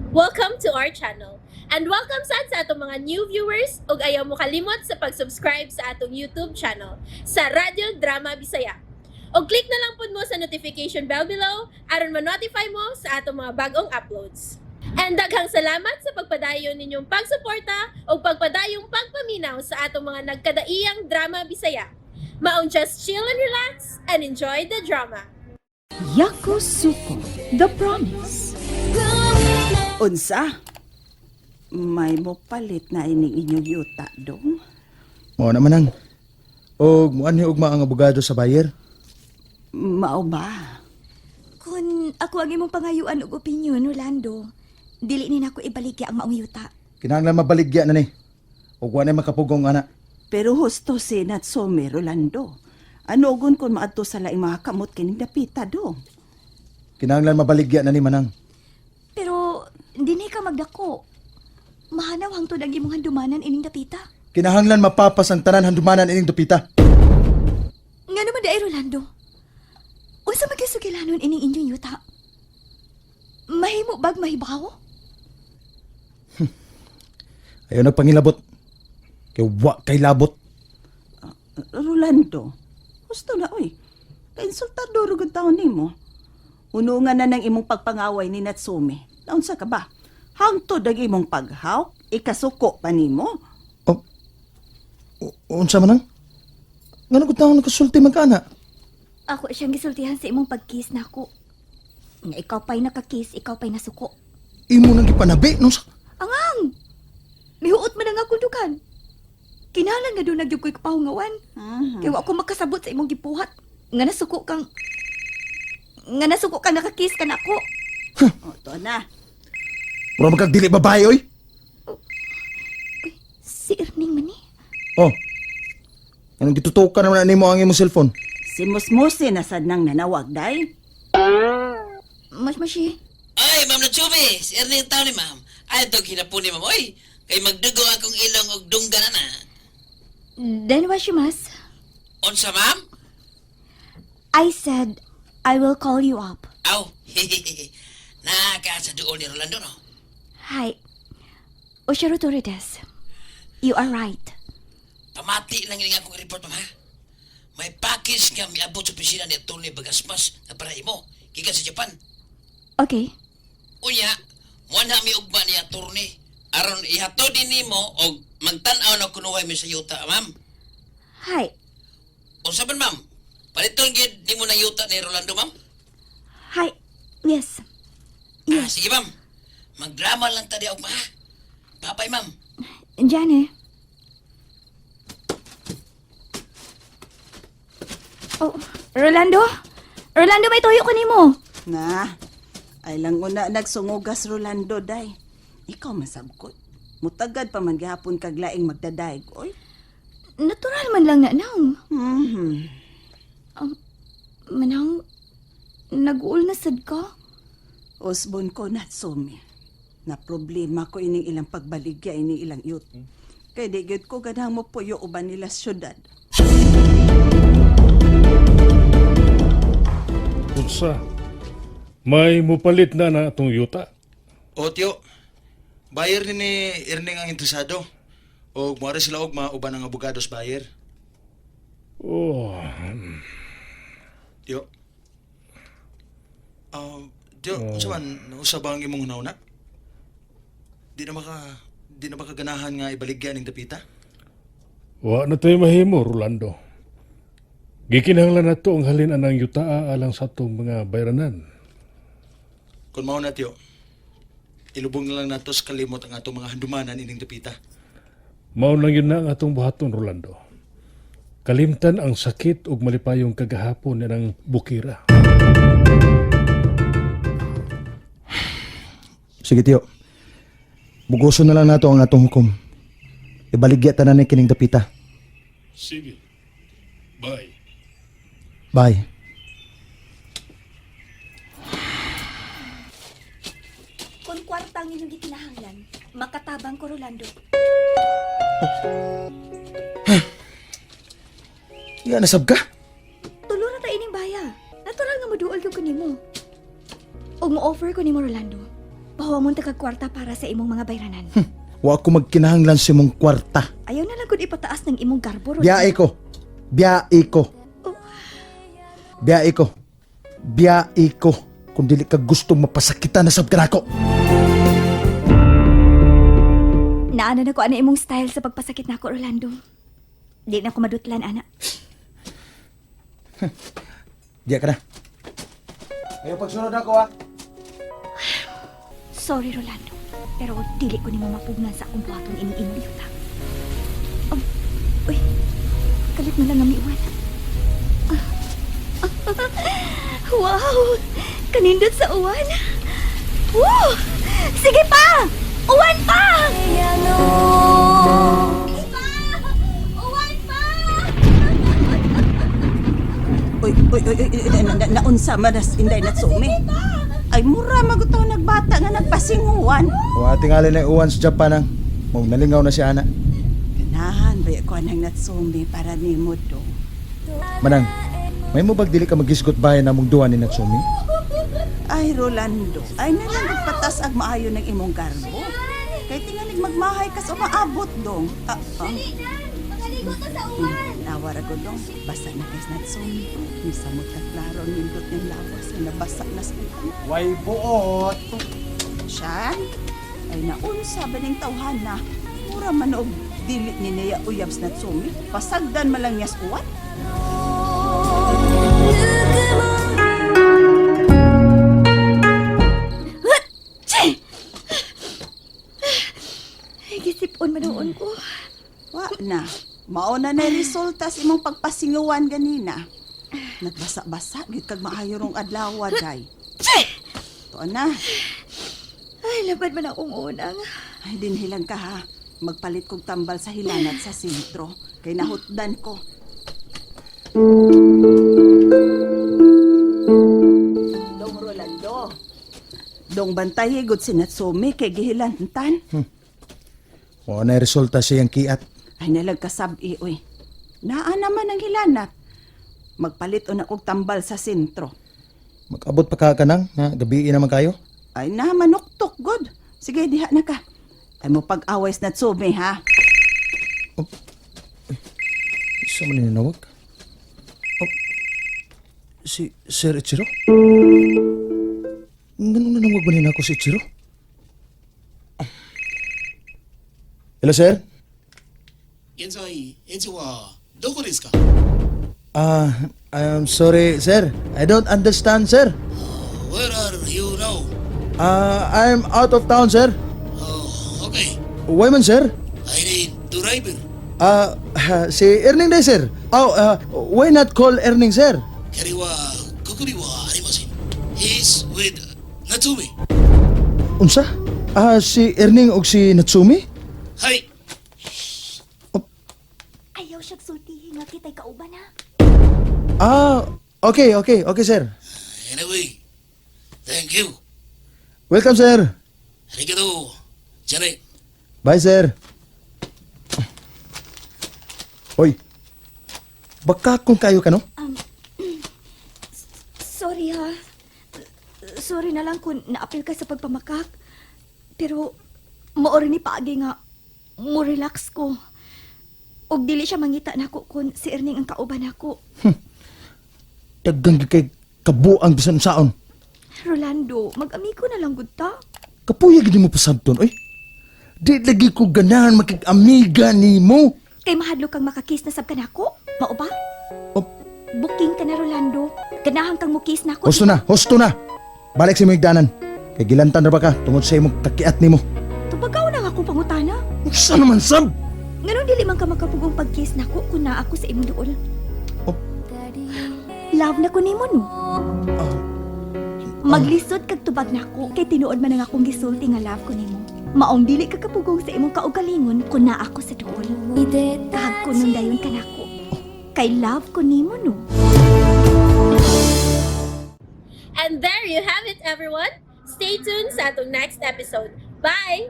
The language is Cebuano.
Welcome to our channel. And welcome sad sa atong mga new viewers ug ayaw mo kalimot sa pag-subscribe sa atong YouTube channel sa Radyo Drama Bisaya. Og click na lang pud mo sa notification bell below aron ma-notify mo sa atong mga bagong uploads. And daghang salamat sa pagpadayon ninyong pagsuporta ug pagpadayong pagpaminaw sa atong mga nagkadaiyang drama Bisaya. Maong just chill and relax and enjoy the drama. Yakusuko, The Promise. Unsa? May mo palit na ining inyong yuta dong? Mao naman ang. Og muan ni ugma ang abogado sa buyer. Mao ba? Kung ako ang imong pangayuan og opinyon, Rolando, dili ni nako ibaligya ang maong yuta. Kinahanglan mabaligya na ni. Og wa na makapugong ana. Pero husto si Natsume, Rolando. Ano gun kung maadto sa laing mga kamot kining dapita dong? Kinahanglan mabaligya na ni, manang. Pero dinhi ka magdako. Mahanaw hangtod ang imong handumanan ining dapita. Kinahanglan mapapas ang tanan handumanan ining dupita. Ngano man diay, Rolando? Unsa man gyud sugilanon ining inyong yuta? Mahimo bag mahibaw? Ayaw nagpangilabot. Kay wa kay labot. Rolando, husto na oy. Kainsultador gud taon nimo. Unungan na ng imong pagpangaway ni Natsume. Naunsa ka ba? Hangtod ang imong paghaw, ikasuko pa nimo. Oh. Unsa man ang? Ngano gud taon nakasulti man ka ana? Ako siyang gisultihan sa imong pagkiss nako. Nga ikaw pa'y nakakiss, ikaw pa'y nasuko. Imo nang gipanabi no sa Angang! Mihuot man ang akong dukan. Kinahanglan nga doon nagyug ko'y kapahungawan. Kaya wa ko makasabot sa imong gipuhat. Nga nasuko kang nakakiss ka nako. O, to na. Mura man kag dili babae oy. Si Erning man ni. Oh. Anong gitutukan naman na nimo ang imong cellphone? Si Musmusi na sad nang nanawag, day. Mas masi. Ay, Ma'am Natsume! Si Ernie ang tao ni Ma'am. Ay, ito, hinapon ni Ma'am. Oy, kay magdugo akong ilong og dungga na na. Then washimas. Unsa, Ma'am? I said I will call you up. Aw, hehehe. Naka sa duol ni Rolando, no? Hi. Oshiro Torres. You are right. Pamati lang ini akong report, Ma'am, ha? May package nga miabot sa opisina ni Atty. Bagasmas na para imo, gikan sa Japan. Okay. Unya, muanha mi ugma ni attorney. Aron ihatod din nimo og magtan-aw na kunuhay mi sa yuta, ma'am. Hi. Unsa man, ma'am? Paliton gid nimo na yuta ni Rolando, ma'am? Hi. Yes. Ah, sige, ma'am. Magdrama lang ta di og ma. Bye-bye, ma'am. Jane. Oh, Rolando? Rolando, may tuyo ko nimo. Na, ay lang una nagsungugas Rolando, day. Ikaw masabkot. Mutagad pa man gihapon kag laing magdadaig, oy. Natural man lang na nang. Manang, nag-uul na sad ka. Osbon ko, Natsume. Na problema ko ining ilang pagbaligya ining ilang yut. Kay di gyud ko ganahang mopuyo uban nila syudad. Unsa? May mupalit na na atong yuta. O tiyo, buyer ni ni Erning ang interesado. O muari sila og mauban ang abogado sa buyer. Oh, Tiyo. Ah, tiyo, unsa man nausa ba ang imong hunahuna? Di na makaganahan nga ibaligya ning dapita? Wa na tayo mahimo, Rolando. Gikinahanglan nato ang halin anang yuta alang sa atong mga bayranan. Kung mao na tiyo, ilubong na lang nato sa kalimot ang atong mga handumanan ining dapita. Mao lang yun na ang atong buhaton, Rolando. Kalimtan ang sakit ug malipayong kagahapon ng bukira. Sige tiyo. Bugoso na lang nato ang atong hukom. Ibaligya tanan ni kining dapita. Sige. Bye. Bye. Kung kwartang inyong gikinahanglan, makatabang ko, Rolando. Iya nasab ka? Tulo na ta ining baya. Natural nga moduol gyud ko nimo. Og mo-offer ko nimo, Rolando. Pahuwamon ta kag kwarta para sa imong mga bayranan. Wa ko magkinahanglan sa imong kwarta. Ayaw na lang gud ipataas ng imong garbo, Rolando. Biyae ko. Biyae ko. Biyae ko. Biyae ko. Kung dili ka gusto mapasakitan na sab kanako. Naana na ko ana imong style sa pagpasakit nako, Rolando. Di na ko madutlan, ana. Diya ka na. Ayaw pagsunod ako ha. Sorry, Rolando. Pero dili ko nimo mapugnan sa akong buhaton ining imong yuta. Uy, kalit na lang ang miuwan. Wow! Kanindot sa uwan. Woo! Sige pa! Uwan pa! Sige pa! Uwan pa! Uy, uy, uy, uy, uy, naunsa man nas Inday Natsume. Ay, mura magutaw nagbata nga nagpasinguan. Wa tingali na uwan sa Japan ang. Mong nalingaw na si ana. Ganahan ba ko nang Natsume para nimo do. Manang, may mo bag dili ka magisgot bayan namong duwa ni Natsumi? Ay, Rolando, ay nalang patas ag maayo ng imong garbo. Kay tingalig magmahay kas umaabot dong. Ah, ah. Makaligo ta sa uwan! Nawara ko dong, basa na kay Natsume. Misamot ka klaro ang nindot ng lawas nga nabasa na sa uwan. Way buot. Siya? Ay naunsa ba ning tawhana? Mura man og dili ni niya uyab sa Natsume. Pasagdan man lang niya sa uwan. Che! Ay, gisipon manuon ko. Wa na. Mao na na resulta sa imong pagpasinguan ganina. Nagbasa-basa gyud kag maayo rong adlaw day. Tuon na. Ay, labad man akong unang. Ay dinhilang ka ha. Magpalit kog tambal sa hilanat sa sentro kay nahutdan ko. Dong Rolando. Dong bantay gud si Natsume kay gihilantan. Wa na resulta sa iyang kiat. Ay nalagkasab-i oy. Naa naman ang hilanat. Magpalit una kog tambal sa sentro. Mag-abot pa ka kanang, ha? Gabi naman kayo. Ay na, manuktok, good. Sige, diha na ka. Ay mo pag-away sa Natsume, ha? Isa man ninawag? Oh, si Sir Ichiro? Ganun nanawag ba nila ako si Ichiro? Hello, sir? 現在、園長はどこですか Ah, I'm sorry, sir. I don't understand, sir. Where are you now? Ah, I'm out of town, sir. Oh, okay. Why man, sir? I need driver. Ah, si Erning day, sir. Oh, why not call Erning, sir? 彼はここにはありません。He's with Natsume. Unsa? Ah, si Erning og si Natsumi? はい。 Ayaw siyang sultihin nga kita'y kauban ha. Ah, okay, okay, okay, sir. Anyway, thank you. Welcome, sir. ありがとう。じゃあね。 Bye, sir. Hoy. Baka kung kayo ka, no? Sorry ha. Sorry na lang kung naapil ka sa pagpamakak. Pero maori ni paagi nga mo relax ko. Og dili siya mangita nako kung si Erning ang kauban nako. Dagang kay kabuang bisan saon. Rolando, mag-amigo na lang gud ta. Kapuya gid mo pasabton, oy. Di lagi ko ganahan makig-amiga nimo. Kay mahadlok kang makakiss na sab kanako. Mao ba? Oh. Booking ka na Rolando. Ganahan kang mo kiss nako. Husto na, husto na. Balik sa imong higdanan. Kay gilantan ra ba ka tungod sa imong kakiat nimo. Tubagaw na nga akong pangutana. Unsa naman sab? Nganong dili man ka makapugong pag-kiss nako kung naa ako sa imong duol. Oh. Love na ko nimo no. Maglisod kag tubag nako kay tinuod man ang akong gisulti nga love ko nimo. Maong dili ka kapugong sa imong kaugalingon kung naa ako sa duol. Kahag ko nung dayon ka nako. Kay love ko nimo no. And there you have it, everyone. Stay tuned sa atong next episode. Bye!